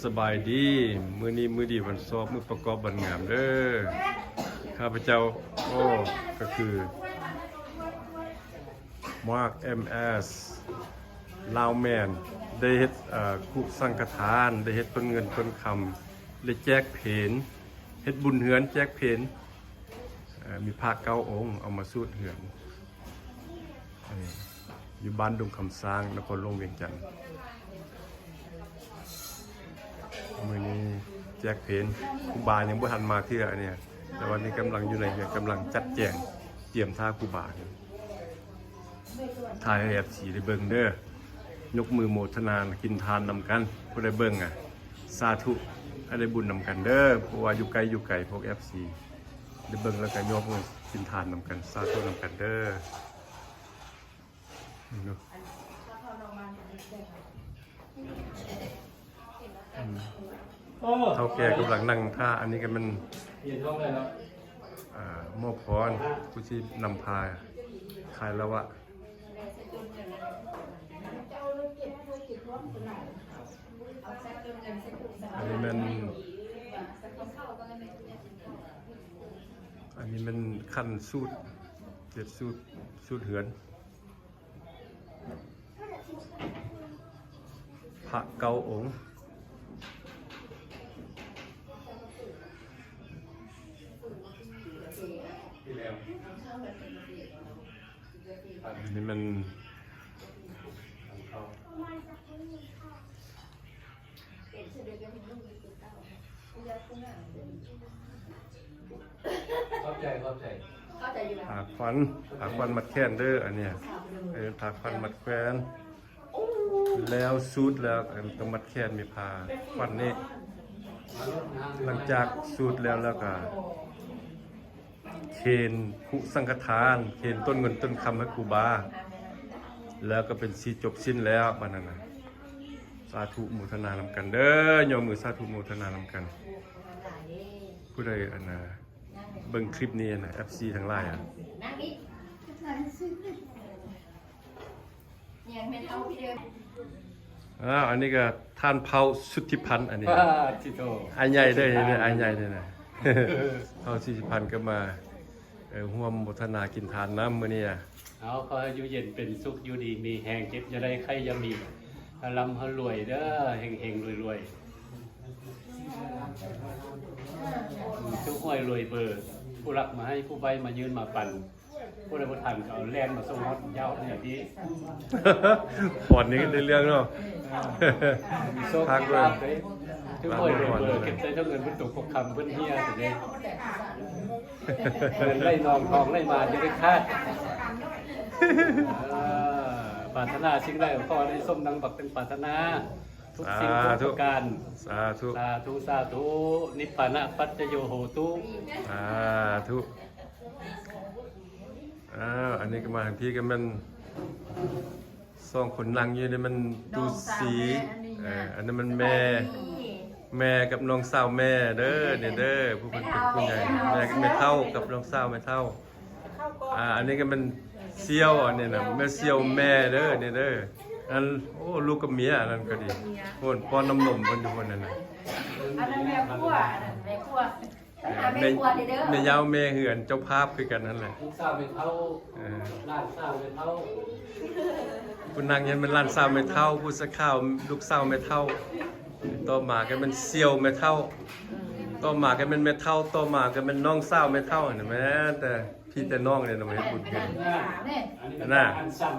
ສະບາຍດີ ມື້ນີ້ມື້ດີວັນຊອບ ມື້ປະກອບວັນງາມເດີ້. ຂ້າພະເຈົ້າ ໂອ້ ກໍຄື ມາກ ເອັມ ເອັສ ລາວແມນ ໄດ້ເຮັດ ເອີ ຄຸສັງຄະທານ ໄດ້ເຮັດຕົ້ນເງິນຕົ້ນຄຳ ໄດ້ແຈກເພນ ເຮັດບຸນເຮືອນແຈກເພນ ເອີ ມີພະເກົ້າອົງ ເອົາມາສູດເຮືອນ ເອີ ຢູ່ບ້ານດົງຄຳຊ້າງ ນະຄອນຫຼວງວຽງຈັນ. ມື້ນີ້ແຈກເພນ ຄູບາຍັງບໍ່ທັນມາເທື່ອອັນນີ້ ແຕ່ວ່ານີ້ກຳລັງຢູ່ໃນເຮືອນ ກຳລັງຈັດແຈງ ຕຽມຖ້າຄູບາ ຖ່າຍໃຫ້ ເອັຟ ຊີ ໄດ້ເບິ່ງເດີ້. ຍົກມືໂມທະນາກິນທານນຳກັນ ຜູ້ໃດເບິ່ງ ອະ ສາທຸ ໃຫ້ໄດ້ບຸນນຳກັນເດີ້. ເພາະວ່າຢູ່ໃກ້ຢູ່ໄກ ພວກ ເອັຟ ຊີ ໄດ້ເບິ່ງແລ້ວກໍຍົກມືກິນທານນຳກັນ ສາທຸນຳກັນເດີ້. ເຖົ້າແກ່ກຳລັງນັ່ງຖ້າ ອັນນີ້ກໍແມ່ນ ເອີ ໝໍພອນ ຜູ້ທີ່ນຳພາຂາຍລະວະ. ອັນນີ້ແມ່ນ ອັນນີ້ແມ່ນຂັ້ນສູດ ເຮັດສູດ ສູດເຮືອນ ພະເກົ້າອົງ. ອັນນີ້ແມ່ນ ຂອບໃຈ ຂອບໃຈ ຂອບໃຈຢູ່ ຜ້າຂວັນ ຜ້າຂວັນມັດແຂນເດີ້ ອັນເນີ້ຍ ເອີ ຜ້າຂວັນມັດແຂນ ແລ້ວສູດແລ້ວ ເອີ ຕ້ອງມັດແຂນ ມີຜ້າຂວັນນີ້ ຫຼັງຈາກສູດແລ້ວ ແລ້ວກໍ ເຄນຄຸສັງຄະທານ ເຄນຕົ້ນເງິນຕົ້ນຄຳໃຫ້ຄູບາ ແລ້ວກໍເປັນສິນຈົບສິ້ນແລ້ວ ບາດນັ້ນນະ. ສາທຸໂມທະນານຳກັນເດີ້ ຍົກມືສາທຸໂມທະນານຳກັນ. ຜູ້ໃດ ອັນນະ ເບິ່ງຄລິບນີ້ນະ ເອັຟ ຊີ ທັງຫຼາຍ ອາ ອັນນີ້ກໍທ່ານເຜົ່າສຸດທິພັນ ອັນນີ້ ອາ ທິໂທ ອ້າຍໃຫຍ່ເດີ້ ນີ້ ອ້າຍໃຫຍ່ນີ້ນະ ເຜົ່າສຸດທິພັນກໍມາ ເອີ ຮ່ວມໂມທະນາກິນທານນຳມື້ນີ້. ເອົາ ຂໍໃຫ້ຢູ່ເຢັນເປັນສຸກ ຢູ່ດີມີແຮງ ເຈັບຢ່າໄດ້ ໄຂ້ຢ່າມີ ໃຫ້ລ່ຳໃຫ້ລວຍເດີ້ ເຮັງໆລວຍໆ ຖືກຫວຍລວຍເບີ ຜູ້ລັກມາໃຫ້ ຜູ້ໄບ້ມາຍື່ນມາປັນ. ຜູ້ໃດບໍ່ທັນກໍເອົາແລ່ນມາສົ່ງຮອດເຈົ້ານີ້ຕິ ພອນນີ້ໄດ້ເລື່ອງເນາະ. ມີໂຊກມີລາບເດ້ ຖືກຫວຍເບີ ເກັບໃສ່ເທົ່າເງິນເພິ່ນຕົກຄອກຄຳເພິ່ນເຮຍຊິເດ້ ເງິນໄຫຼນອງທອງໄຫຼມາຈະໄດ້ຂາດ. ເອີ ປາດຖະໜາສິ່ງໃດກໍຂໍໃຫ້ສົມດັ່ງປັກຕັ້ງປາດຖະໜາ ທຸກສິ່ງທຸກປະການ. ສາທຸ ສາທຸ ສາທຸ ນິບປານະປັດຈະໂຍໂຫຕຸ ສາທຸ. ອ້າວ ອັນນີ້ກໍມາທາງພີ້ກໍແມ່ນ ສອງຄົນນັ່ງຢູ່ນີ້ແມ່ນຕູສີ ເອີ ອັນນັ້ນແມ່ນແມ່ ແມ່ກັບນ້ອງສາວແມ່ເດີ້ ນີ້ເດີ້ ຜູ້ເພິ່ນເປັນຜູ້ໃຫຍ່ ແມ່ ແມ່ເຖົ້າກັບນ້ອງສາວແມ່ເຖົ້າ. ອ່າ ອັນນີ້ກໍແມ່ນສ່ຽວ ອັນນີ້ນະ ແມ່ສ່ຽວແມ່ເດີ້ ນີ້ເດີ້. ອັນ ໂອ້ ລູກກັບເມຍ ອັນນັ້ນກໍດີ ໂອ້ ປ້ອນນ້ຳນົມເພິ່ນຢູ່ພຸ້ນນັ້ນນະ. ອັນນັ້ນແມ່ຄົວ ອັນນັ້ນແມ່ຄົວ ແມ່ ແມ່ເຍົາແມ່ເຮືອນ ເຈົ້າພາບຄືກັນນັ້ນແຫຼະ ລູກສາວແມ່ເຖົ້າ ເອີ ຫຼານສາວແມ່ເຖົ້າ. ຜູ້ນັ່ງນີ້ແມ່ນຫຼານສາວແມ່ເຖົ້າ ຜູ້ສະຂາວລູກສາວແມ່ເຖົ້າ ຕໍ່ມາກໍແມ່ນສ່ຽວແມ່ເຖົ້າ ຕໍ່ມາກໍແມ່ນແມ່ເຖົ້າ ຕໍ່ມາກໍແມ່ນນ້ອງສາວແມ່ເຖົ້າ. ຫັ້ນແມ່ນແຕ່ພີ່ແຕ່ນ້ອງນີ້ນະ ມາເຮັດບຸນກັນ ອັນນີ້ນະ ອັນສັ້ນ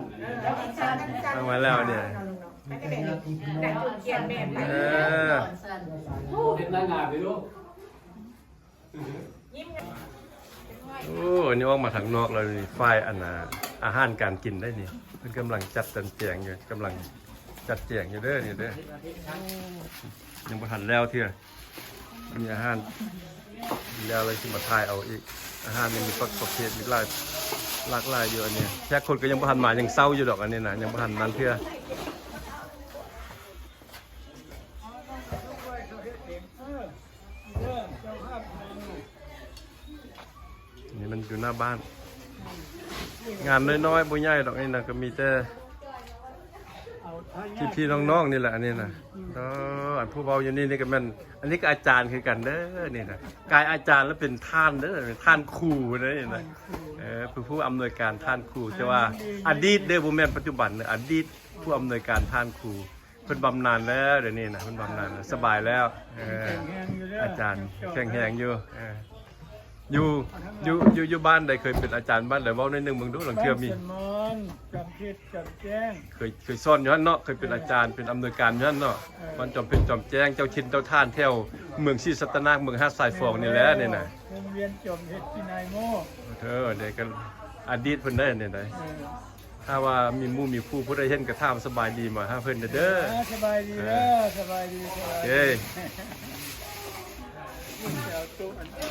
ເອົາມາແລ້ວນີ້ ເອີ ເຮັດໜ້າງາມເດ້ລູກ. ໂອ້ ອັນນີ້ອອກມາທາງນອກແລ້ວນີ້ ຝ່າຍອັນນ່າ ອາຫານການກິນໄດ໋ນີ້ ເພິ່ນກຳລັງຈັດແຈງຢູ່ ກຳລັງຈັດແຈງຢູ່ເດີ້ ນີ້ເດີ້. ຍັງບໍ່ທັນແລ້ວເທື່ອ ມີອາຫານແລ້ວ ແລ້ວຊິມາຖ່າຍເອົາອີກ. ອາຫານນີ້ມີປະເພດ ມີຫຼາຍ ຫຼາກຫຼາຍຢູ່. ອັນນີ້ແຂກຄົນກໍຍັງບໍ່ທັນມາ ຍັງເຊົ້າຢູ່ດອກ ອັນນີ້ນະ ຍັງບໍ່ທັນນັ້ນເທື່ອ. ນີ້ມັນຢູ່ໜ້າບ້ານ ງານນ້ອຍໆ ບໍ່ໃຫຍ່ດອກ ນີ້ນະ ກໍມີແຕ່ ພີ່ໆນ້ອງໆນີ້ແຫຼະ ອັນນີ້ນະ. ເອີ ອັນຜູ້ເວົ້າຢູ່ນີ້ນີ້ກໍແມ່ນ ອັນນີ້ກໍອາຈານຄືກັນເດີ ນີ້ນະ. ກາຍອາຈານແລ້ວເປັນທ່ານເດີ ທ່ານຄູເດີນີ້ນະ. ເອີ ເປັນຜູ້ອຳນວຍການ ທ່ານຄູ ແຕ່ວ່າອະດີດເດີ ບໍ່ແມ່ນປັດຈຸບັນເດີ ອະດີດຜູ້ອຳນວຍການ ທ່ານຄູ. ເພິ່ນບຳນານແລ້ວ ດຽວນີ້ນະ ເພິ່ນບຳນານແລ້ວ ສະບາຍແລ້ວ. ເອີ ອາຈານແຂງແຮງຢູ່. ເອີ ຢູ່ ຢູ່ ຢູ່ ຢູ່ບ້ານໃດ ເຄີຍເປັນອາຈານບ້ານໃດ ເວົ້າໜ້ອຍໜຶ່ງເບິ່ງດູ ລາງເທື່ອມີ ບ້ານສວນມອນ ຈອມເພັດ ຈອມແຈ້ງ. ເຄີຍ ເຄີຍສອນຢູ່ຫັ້ນເນາະ ເຄີຍເປັນອາຈານ ເປັນອຳນວຍການຢູ່ຫັ້ນເນາະ. ເອີ ບ້ານຈອມເພັດ ຈອມແຈ້ງ ເຈົ້າຖິ່ນເຈົ້າຖານແຖວເມືອງສີສັດຕະນາກ ເມືອງຫາດຊາຍຟອງນີ້ແຫຼະນີ້ນະ. ໂຮງຮຽນຈອມເພັດພິໄນໂມ. ເອີ ເດກໍອະດີດເພິ່ນໄດ໋ນີ້ໄດ໋. ເອີ ຖ້າວ່າມີໝູ່ມີຄູ່ຜູ້ໃດເຫັນກໍຖາມສະບາຍດີມາຫາເພິ່ນເດີ. ອ່າ ສະບາຍດີເດີ ເອີ ສະບາຍດີ ສະບາຍດີ. ໂອເຄ ເດີ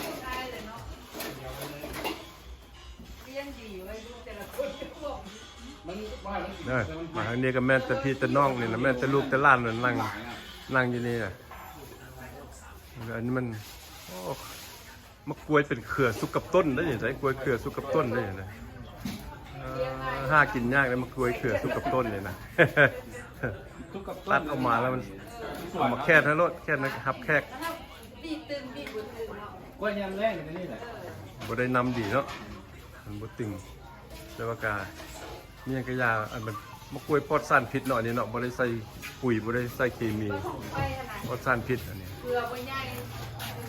ມາທາງນີ້ກໍແມ່ນແຕ່ພີ່ແຕ່ນ້ອງນີ້ນະ ແມ່ນແຕ່ລູກແຕ່ຫຼານນັ້ນ ນັ່ງ ນັ່ງຢູ່ນີ້ນະ. ອັນນີ້ມັນ ໂອ້ ໝາກກ້ວຍເປັນເຄືອສຸກກັບຕົ້ນເດ້ນີ້ ໃຊ້ກ້ວຍເຄືອສຸກກັບຕົ້ນເດ້ນີ້ນະ. ເອີ ຫາກິນຍາກເດ້ ໝາກກ້ວຍເຄືອສຸກກັບຕົ້ນນີ້ນະ. ຕັດອອກມາແລ້ວມັນ ເອົາມາແຄດໃຫ້ໂລດ ແຄດໃຫ້ຮັບແຂກ. ກ້ວຍຍາມແລ້ງກໍນີ້ແຫຼະ ບໍ່ໄດ້ນ້ຳດີເນາະ ມັນບໍ່ຕຶງ. ແຕ່ວ່າກະມີຫຍັງກະຢ່າ ອັນມັນ ໝາກກ້ວຍປອດສານພິດເນາະ ອັນນີ້ເນາະ ບໍ່ໄດ້ໃສ່ປຸ໋ຍ ບໍ່ໄດ້ໃສ່ເຄມີ ປອດສານພິດ. ອັນນີ້ເກືອບໍ່ໃຫຍ່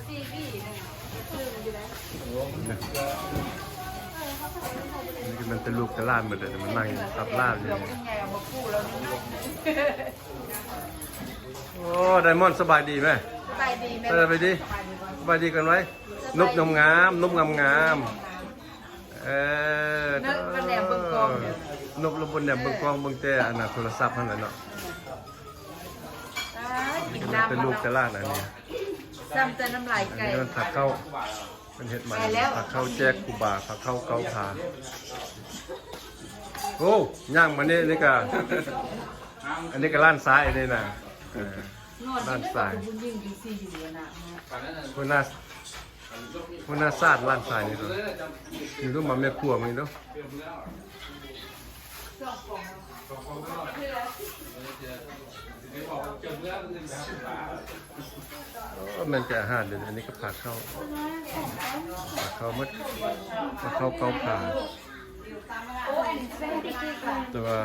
ສີ່ຫວີໜຶ່ງ ກະຄືມັນຢູ່ໄດ໋. ນີ້ກໍແມ່ນແຕ່ລູກແຕ່ຫຼານໝົດເດ້ ມານັ່ງຕັດລາບຢູ່. ໂອ້ ໄດມອນ ສະບາຍດີແມ່? ສະບາຍດີແມ່ ສະບາຍດີ ສະບາຍດີກ່ອນໄວ້. ນົບງາມໆ ນົບງາມໆ. ເອີ ນົບລະບົນແນມເບິ່ງກ້ອງ ເອີ ນົບລະບົນແນມເບິ່ງກ້ອງ ເບິ່ງແຕ່ອັນນ່າໂທລະສັບຫັ້ນແຫຼະເນາະ. ອ່າ ກິນນ້ຳ ແຕ່ລູກແຕ່ຫຼານອັນນີ້ ຊ້ຳແຕ່ນ້ຳລາຍໄກ່. ອັນນີ້ມັນພາເຂົ້າ ເພິ່ນເຮັດມາ ພາເຂົ້າແຈກຄູບາ ພາເຂົ້າເກົ້າພາ. ໂອ້ ຍ່າງມານີ້ ນີ້ກະ ອັນນີ້ກະຫຼານຊາຍນີ້ນະ. ເອີ ຫຼານຊາຍ ຫົວໜ້າ ຫົວໜ້າຊາດຫຼານຊາຍນີ້ເນາະ. ມີລູກມາແມ່ຄົວມານີ້ເນາະ. ໂອ້ ແມ່ນແຕ່ອາຫານເດ້ ອັນນີ້ກໍພາເຂົ້າ ພາເຂົ້າໝົດ ພາເຂົ້າເກົ້າພາ. ແຕ່ວ່າ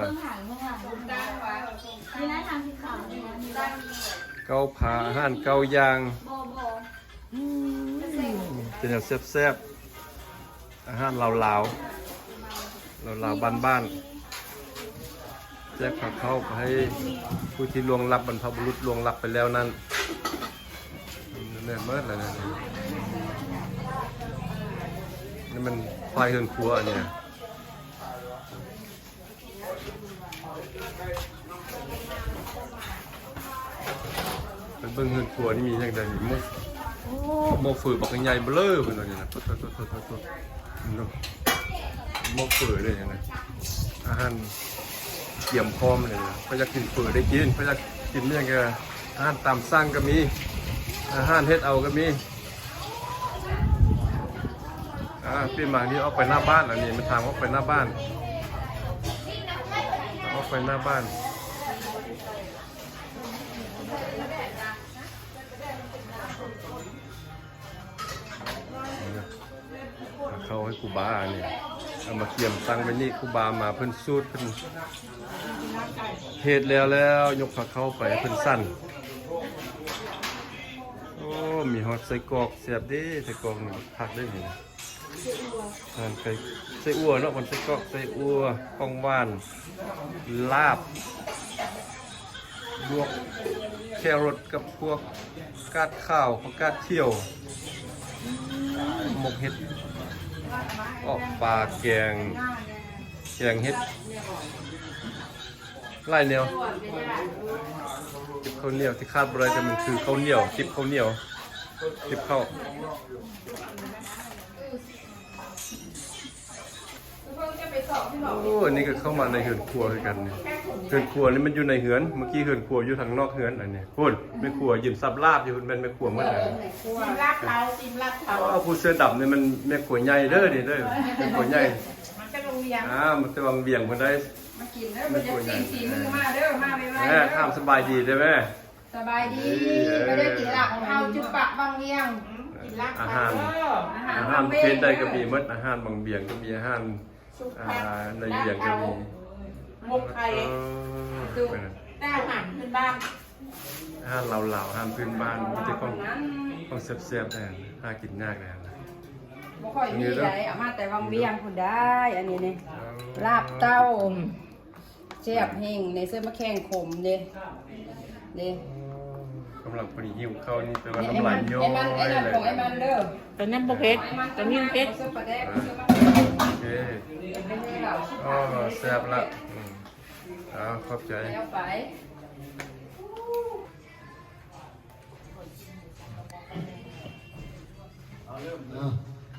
ເກົ້າພາ ອາຫານເກົ້າຢ່າງ. ອືມ ເປັນແນວແຊບໆ ອາຫານລາວໆ ລາວໆ ບ້ານໆ. ແຈກພາເຂົ້າໃຫ້ຜູ້ທີ່ລ່ວງລັບ ບັນພະບຸລຸດລ່ວງລັບໄປແລ້ວນັ້ນ. ແມ່ນເໝິດແລ້ວນະ. ນີ້ມັນຝ່າຍເຮືອນຄົວອັນນີ້. ໄປເບິ່ງເຮືອນຄົວນີ້ມີຫຍັງແດ່ນີ້. ໝໍ້ ໂອ້ ໝໍ້ເຝີບັກໃຫຍ່ເບົາເລີເພິ່ນວ່ານີ້ນະ. ໂທ້ໆໆໆ ເນາະ ໝໍ້ເຝີເດ້ນີ້ນະ. ອາຫານກຽມພ້ອມເລີຍນະ. ໃຜຢາກກິນເຝີໄດ້ກິນ ໃຜຢາກກິນຫຍັງກໍ ອາຫານຕາມສັ່ງກໍມີ ອາຫານເຮັດເອົາກໍມີ. ອ່າ ປີ້ນມານີ້ອອກໄປໜ້າບ້ານ ອັນນີ້ມັນທາງອອກໄປໜ້າບ້ານ ອອກໄປໜ້າບ້ານ. ເຂົ້າໃຫ້ຄູບານີ້ ເອົາມາກຽມຕັ້ງໄວ້ນີ້ ຄູບາມາເພິ່ນສູດ ເພິ່ນເຮັດແລ້ວ ແລ້ວຍົກພາເຂົ້າໄປໃຫ້ເພິ່ນສັນ. ໂອ້ ມີຮອດໄສ້ກອກ ແຊບເດ້ ໄສ້ກອກນີ້ຄັກເດ້ນີ້. ອ່າ ໄກ່ ໄສ້ອົ່ວເນາະ ເພິ່ນໃສ່ກອກ ໄສ້ອົ່ວ ຂອງຫວານ ລາບ ບວກແຄຣອດກັບພວກກາດຂາວ ຜັກກາດຂຽວ ໝົກເຫັດ ອອກປາ ແກງ ແກງເຫັດ ຫຼາຍແນວ. ເກັບເຂົ້າໜຽວ ທີ່ຂາດບໍ່ໄດ້ກໍແມ່ນຄືເຂົ້າໜຽວ ຈິບເຂົ້າໜຽວ ຈິບເຂົ້າ. ໂອ້ ອັນນີ້ກໍເຂົ້າມາໃນເຮືອນຄົວຄືກັນນີ້. ເຮືອນຄົວນີ້ມັນຢູ່ໃນເຮືອນ ເມື່ອກີ້ເຮືອນຄົວຢູ່ທາງນອກເຮືອນ. ອັນນີ້ພຸ້ນ ແມ່ຄົວຢືນສັບລາບຢູ່ພຸ້ນ ແມ່ນແມ່ຄົວໝົດ. ເອີ ແມ່ຄົວ ຊີມລາບເຂົາ ຊີມລາບເຂົາ. ໂອ້ ຜູ້ເສື້ອດຳນີ້ມັນແມ່ຄົວໃຫຍ່ເດີນີ້ເດີ ແມ່ຄົວໃຫຍ່ ມາແຕ່ວັງວຽງ ອ່າ ມາແຕ່ວັງວຽງພຸ້ນໄດ໋. ມາ ກິນເດີ ບໍ່ຢາກກິນສີມືມາເດີ ມາໄວໆເດີ. ເອີ ຖາມສະບາຍດີເດີແມ່. ສະບາຍດີ ເອີ ມາເດີ ກິນລາບຂອງເຮົາ ຈຸປະວັງວຽງ. ອາຫານ ອາຫານ ອາຫານປະເພດໃດກໍມີໝົດ ອາຫານວັງວຽງກໍມີ ອາຫານ ອ່າ ໃນວຽງກໍມີ ໝົກໄຂ່ ເອີ ແຕ່ອາຫານພື້ນບ້ານ ອາຫານລາວໆ ອາຫານພື້ນບ້ານ ມີແຕ່ຂອງ ຂອງແຊບໆ ແທ້ ຫາກິນຍາກແທ້. ບໍ່ຄ່ອຍມີໃດ ເອົາມາແຕ່ວັງວຽງພຸ້ນໄດ໋ ອັນນີ້ນີ້ ລາບເຕົ້າ ແຊບແຮງ ໃນເຊິ່ງໝາກແຂ້ງຂົມເດ້ ເດ້. ກຳລັງພໍດີຫິວເຂົ້ານີ້ ແຕ່ວ່ານ້ຳລາຍຍ້ອຍ. ໄອ້ມັນ ໄອ້ມັນ ຂອງໄອ້ມັນເດີ ແຕ່ຍັງບໍ່ເຜັດ ແຕ່ມີເຜັດ ເອີ ໂອເຄ ເປັນເລື່ອງລາວຊິ ໂອ້ ແຊບລະ ອືມ ເອົາ ຂອບໃຈ ແລ້ວໄປ.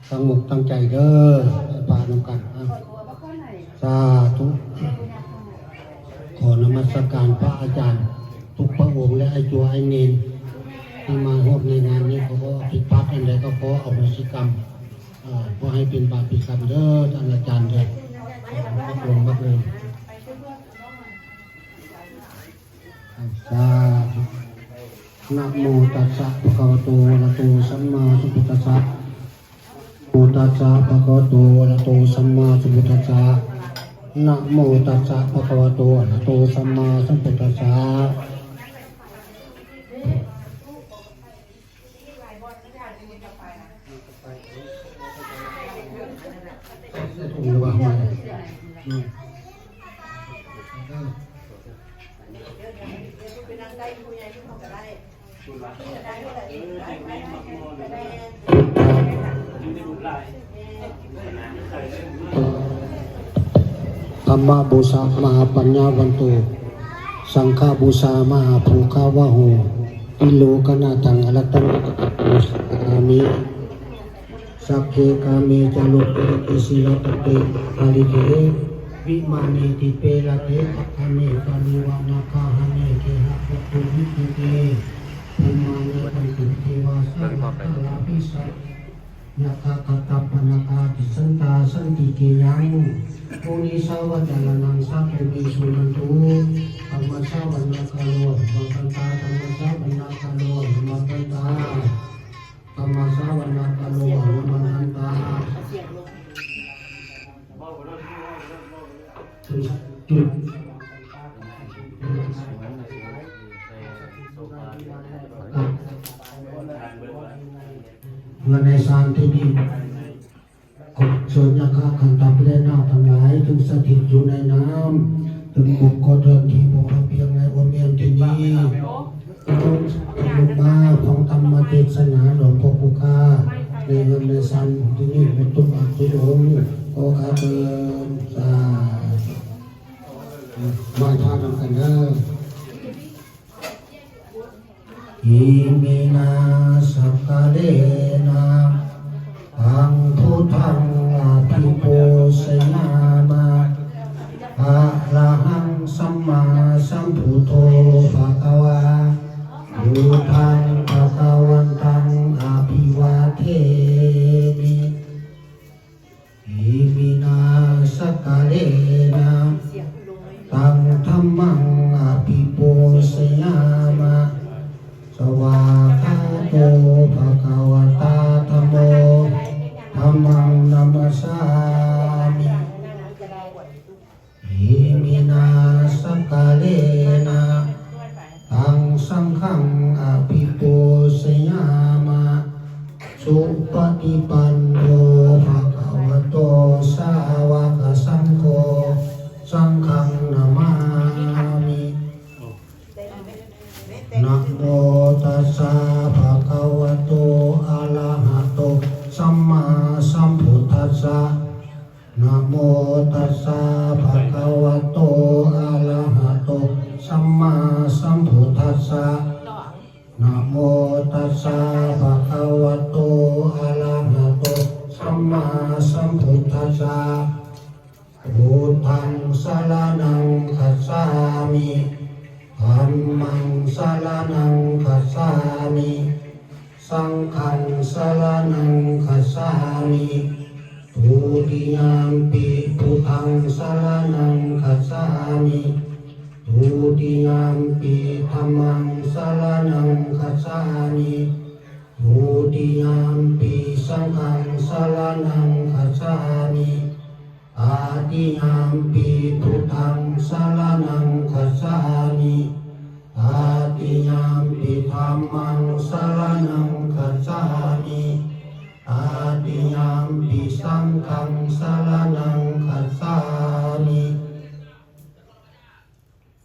ຕັ້ງອົກຕັ້ງໃຈເດີ ໄປປານຳກັນ ສາທຸ. ຂໍນະມັດສະການພະອາຈານທຸກພະອົງ ແລະ ອ້າຍຈົວອ້າຍເນນ ທີ່ມາຮ່ວມໃນງານນີ້ ຂໍຜິດພາດອັນໃດກໍຂໍອະໂຫສິກຳ. ເອີ ບໍ່ໃຫ້ເປັນບາບເປັນກຳເດີ ທ່ານອາຈານເດີ ມັກລົມ ມັກລົມ. ສາທຸ. ນະໂມຕັດສະ ພະຄະວະໂຕ ອະລະຫະໂຕ ສຳມາສຳພຸດທັດສະ. ໂມ ຕັດສະ ພະຄະວະໂຕ ອະລະຫະໂຕ ສຳມາສຳພຸດທັດສະ. ນະໂມຕັດສະ ພະຄະວະໂຕ ອະລະຫະໂຕ ສຳມາສຳພຸດທັດສະ. ທຳມະບູຊາ ມະຫາປັນຍາວັນໂຕ ສັງຄະບູຊາ ມະຫາໂພຄາວະໂຫ ຕິໂລກະນາທັງ ອະລັດຕະນັງ ສາມິ ສັກເຂ ກາເມ ຈະລຸ ປຸລິເກ ສີລະຕະເຕ ກາລິເກ ວິມາເນ ດີເປ ລັດເຖ ພັດຖາເມ ກາລຸວະນາຄາຫະເນ ເກຫະວັດຖຸ ວິຈິເຕ ພູມາເນ ຕັນຕິ ເທວາ ສາລະທາລາ ພິສັກ ຍະຄະ ກັດຕະປະນາຄາ ຕິສັນຕາ ສັນຕິເກຍັງ ໂມນິສາວະດານະນັງ ສາໂກ ວິສຸນັນຕຸ ທຳມະສາວະນາກາໂລ ອະມະທັນຕາ ທຳມະສາວະນາກາໂລ ອະມະທັນຕາ ທຳມະສາວະນາກາໂລ ອະມະທັນຕາ. ເພື່ອໃນຊານທີ່ດີ ຂໍເຊີນຍາຄາ ຂັນຕະ ແລະ ນາກທັງຫຼາຍ ເຖິງສະຖິດຢູ່ໃນນ້ຳ ເຖິງບົກກໍເດີນທີ່ບໍ່ພຽງໃນໂອແມ່ນທີ່ນີ້ ລົງມາຟັງທຳມະເທດສະໜາຫຼວງພໍ່ຜູ້ຂ້າ ໃນເຮືອນໃນຊານທີ່ນີ້ໝົດທຸກອັນທຸກອົງ ຂໍການເຊີນ ສາທຸ ໄຫວ້ພະນຳກັນເດີ. ອິມິນາສັກກາເລນະ ຕັງພຸດທັງອະພິປູຊະຍາມະ ອະລະຫັງສຳມາສຳພຸດໂທ ພະຄະວາ ພຸດທັງພະຄະວັນຕັງ ອະພິວາເທມິ. ອິມິນາສັກກາເລນະ ຕັງທຳມັງອະພິປູຊະຍາມະ ສະຫວາກຂາໂຕ ພະຄະວະຕາ ທຳໂມ ທຳມັງນະມັດສາມິ. ອິມິນາສັກກາເລນະ ຕັງສັງຄັງອະພິປູຊະຍາມະ ສຸປະຕິປັນໂນ ພະຄະວະໂຕ ສາວະກະສັງໂຄ ສັງຄັງນະມາມິ. ນະໂມຕັດສະ ພະຄະວະໂຕ ອະລະຫະໂຕ ສຳມາສຳພຸດທັດສະ. ນະໂມຕັດສະ ພະຄະວະໂຕ ອະລະຫະໂຕ ສຳມາສຳພຸດທັດສະ. ນະໂມຕັດສະ ພະຄະວະໂຕ ອະລະຫະໂຕ ສຳມາສຳພຸດທັດສະ. ພຸດທັງສະລະນັງຄັດສາມິ ທຳມັງສະລະນັງຄັດສາມິ ສັງຄັງສະລະນັງຄັດສາມິ ທຸຕິຍຳປິ ພຸດທັງສະລະນັງ gacchāmi. Dutiyampi dhammaṃ saraṇaṃ gacchāmi. Dutiyampi saṅghaṃ saraṇaṃ gacchāmi. Tatiyampi buddhaṃ saraṇaṃ gacchāmi. Tatiyampi dhammaṃ saraṇaṃ gacchāmi. Tatiyampi saṅghaṃ saraṇaṃ gacchāmi.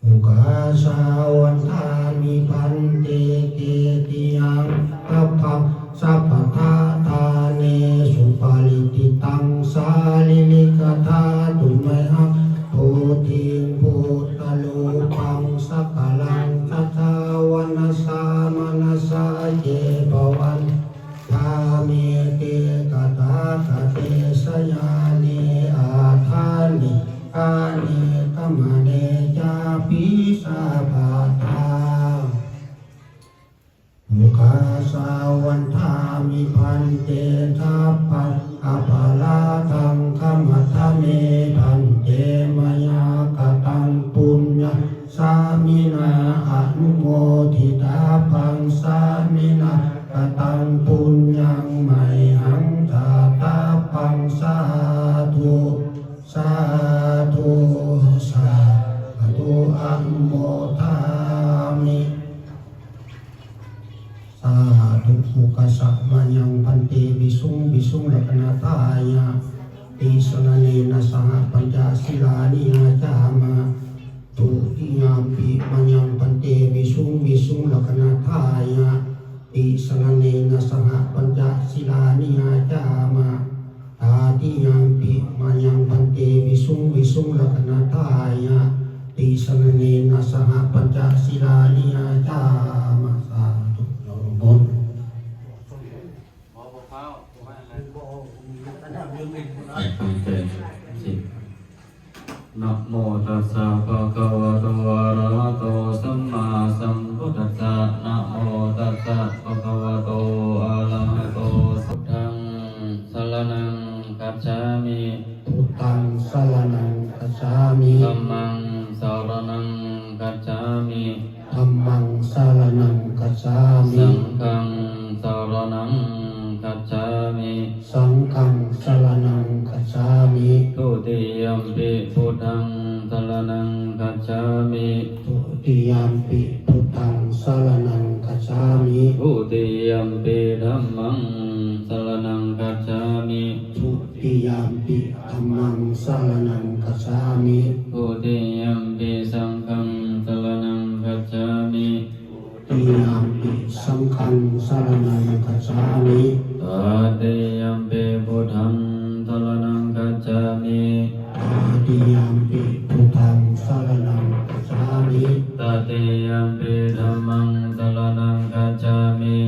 Ukāsa vandāmi bhante tetiyaṃ sabbaṃ sabbaṭṭhānesu parittaṃ sārīrikadhātu mahābodhiṃ buddharūpaṃ sakalaṃ sadā vāna sā manasā ce bhavan dāme te tathāgate sayane āṭāne ṭhāne gamane cāpi sabbadā. Ukāsa vandāmi bhante sabbaṃ aparādhaṃ khamatha me bhante mayā kataṃ puññaṃ sāminā anumoditabbaṃ sāminā kataṃ puññaṃ mayhaṃ dātabbaṃ sādhu sādhu sādhu anumodāmi. Sādhu. Ukāsa mayaṃ bhante visuṃ visuṃ rakkhaṇatthāya tisaraṇena saha pañca sīlāni yācāma. Dutiyampi mayaṃ bhante visuṃ visuṃ rakkhaṇatthāya tisaraṇena saha pañca sīlāni yācāma. Tatiyampi mayaṃ bhante visuṃ visuṃ rakkhaṇatthāya tisaraṇena saha pañca sīlāni yācāma. Sādhu. ນະໂມຕັດສະ ພະຄະວະໂຕ ອະລະຫະໂຕ ສຳມາສຳພຸດທັດສະ. ນະໂມຕັດສະ ພະຄະວະໂຕ ອະລະຫະໂຕ ສະ ພຸດທັງສະລະນັງ gacchāmi. Buddhaṃ saraṇaṃ gacchāmi. Dhammaṃ saraṇaṃ gacchāmi. Dhammaṃ saraṇaṃ gacchāmi. Saṅghaṃ saraṇaṃ gacchāmi. Saṅghaṃ saraṇaṃ gacchāmi. Dutiyampi buddhaṃ saraṇaṃ gacchāmi. Dutiyampi buddhaṃ saraṇaṃ gacchāmi. Dutiyampi dhammaṃ saraṇaṃ gacchāmi. Dutiyampi dhammaṃ saraṇaṃ gacchāmi. Dutiyampi saṅghaṃ saraṇaṃ gacchāmi. Dutiyampi saṅghaṃ saraṇaṃ gacchāmi. Tatiyampi buddhaṃ saraṇaṃ gacchāmi. Tatiyampi buddhaṃ saraṇaṃ gacchāmi. Tatiyampi dhammaṃ saraṇaṃ gacchāmi.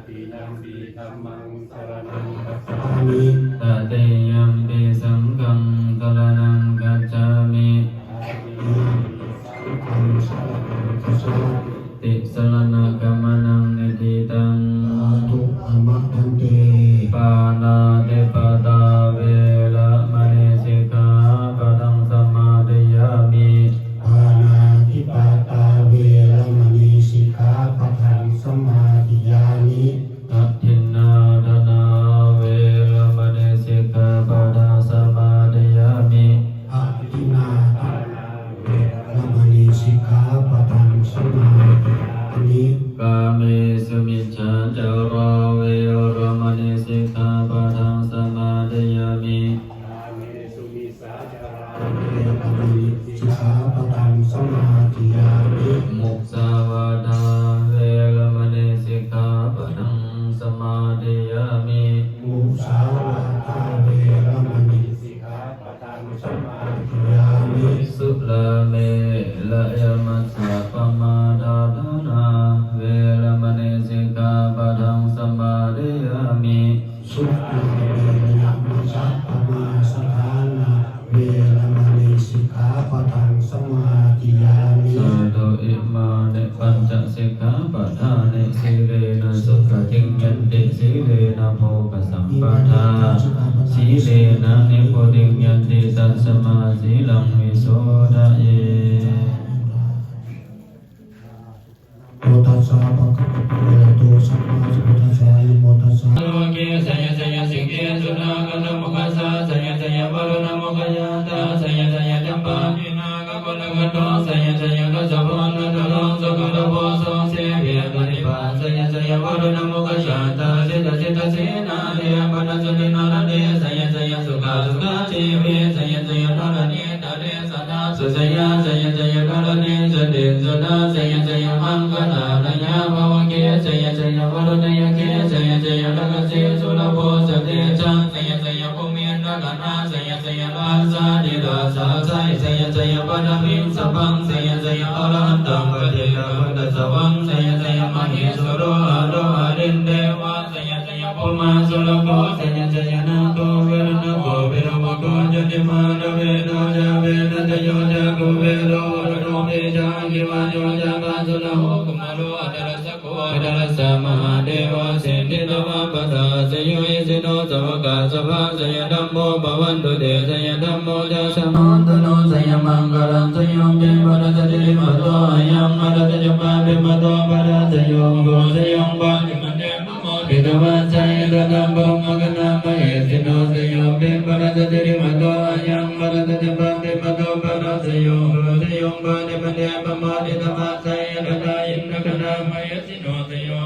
Tatiyampi dhammaṃ saraṇaṃ gacchāmi. Tatiyampi saṅghaṃ saraṇaṃ gacchāmi. Tatiyampi saṅghaṃ saraṇaṃ gacchāmi. Tisaraṇagamanaṃ niṭṭhitaṃ. Sādhu. Āma bhante. Pāṇātipātā veramaṇī sikkhāpadaṃ samādiyāmi. Pāṇātipātā veramaṇī sikkhāpadaṃ samādiyāmi. Adinnādānā veramaṇī sikkhāpadaṃ samādiyāmi. Adinnādānā veramaṇī sikkhāpadaṃ samādiyāmi. Kāmesu micchācārā veramaṇī sikkhāpadaṃ samādiyāmi. Kāmesu micchācārā veramaṇī sikkhāpadaṃ samādiyāmi. Musāvādā veramaṇī sikkhāpadaṃ samādiyāmi. Musāvādā veramaṇī sikkhāpadaṃ samādiyāmi. Surāmerayamajjapamādaṭṭhānā veramaṇī ປັນຈະສິກຂາປະທານິ ສີເລນະສຸຂະທິງຍັນຕິ ສີເລນະໂພກະສຳປະທາ ສີເລນະນິບພຸຕິງຍັນຕິ ຕັດສະມາສີລັງວິໂສທະເຍ. ໂມຕັດສະ ພະຄະວະໂຕ ອະລະຫະໂຕ ສຳມາສຳພຸດທັດສະ ນະໂມຕັດສະ. ໂລເກ ໄຊຍະໄຊຍະສິກເກ ສຸນາກະຕະມຸກກະສາ ໄຊຍະໄຊຍະວະລຸນະມຸກກະຍານຕາ ໄຊຍະໄຊຍະຈຳປາ ນາກະໂກນະກະໂຕ ໄຊຍະໄຊຍະກັດສະພະນະຕະໂລ ສະກະລະໂພ ໂສເສ ເວຍະຕານິບາ ໄຊຍະໄຊຍະວະລຸນະມຸກກະຊານຕາ ສິດຕະສິດຕະເສນາ ເທວະບັນດາສຸຕິນາລະເດ ໄຊຍະໄຊຍະສຸຂະສຸຂະຈີເວ ໄຊຍະໄຊຍະທະລະນີຕະເລສະທາສຸຊະຍາ ໄຊຍະໄຊຍະທະລະນີສະຕິນສະທາ ໄຊຍະໄຊຍະມັງຄະລາລະຍາພາວະເກ ໄຊຍະໄຊຍະວະລຸນະຍະເກ ໄຊຍະໄຊຍະລະກະເສສຸລະໂພສະເຕຈັງ ໄຊຍະໄຊຍະ ໂອເມນະກະນາ ໄຊຍະໄຊຍະລາຊາທິລາຊາໄຊ ໄຊຍະໄຊຍະປະດາມິງສະພັງ ໄຊຍະໄຊຍະອະລະຫັນຕັງປະເທດາພັນຕະສະວັງ ໄຊຍະໄຊຍະມະເຫສຸໂລອາໂລອາລິນເດວາ ໄຊຍະໄຊຍະພຸມມາສຸລະໂຄ ໄຊຍະໄຊຍະນາໂກເວລະນະໂກເວລະວະໂກໂຈຕິມານະເວໂນຈາເວນະຈະໂຍຈາໂກເວໂລວະລະໂນເຕຈາກິວາໂຍຈາກາສຸລະໂຫກຸມາໂລອັດຕະລະສະ ໂກອັດຕະລະສະມະຫາເທວາ ສິດທິຕະວາປະສາຊະໂຍ ອິສິໂນສະວະກາສະພາຊະຍະທຳໂມ ພະວັນຕຸເຕຊະຍະທຳໂມ ຈາສະໂນນະໂຕ ຊະຍະມັງຄະລັງຊະໂຍ ເປປະລະຊະສິລິມະໂຕ ອາຍັງວະລະຊະຈັບປາເປມະໂຕ ປະລະຊະໂຍ ໂກຊະໂຍ ໂກຕິມັນເດ ປະໂມທິຕະວາ ຊາຍະຕະທຳ ພະລົມມະຄະນາມະເຫສິໂນ ຊະໂຍ ເປປະລະຊະສິລິມະໂຕ ອາຍັງວະລະຊະຈັບປາເປມະໂຕ ປະລະຊະໂຍ ໂກຊະໂຍ ໂກຕິມັນເດ ປະໂມທິຕະວາ ຊາຍະຕະທາ ອິນນະຄະນາມະເຫ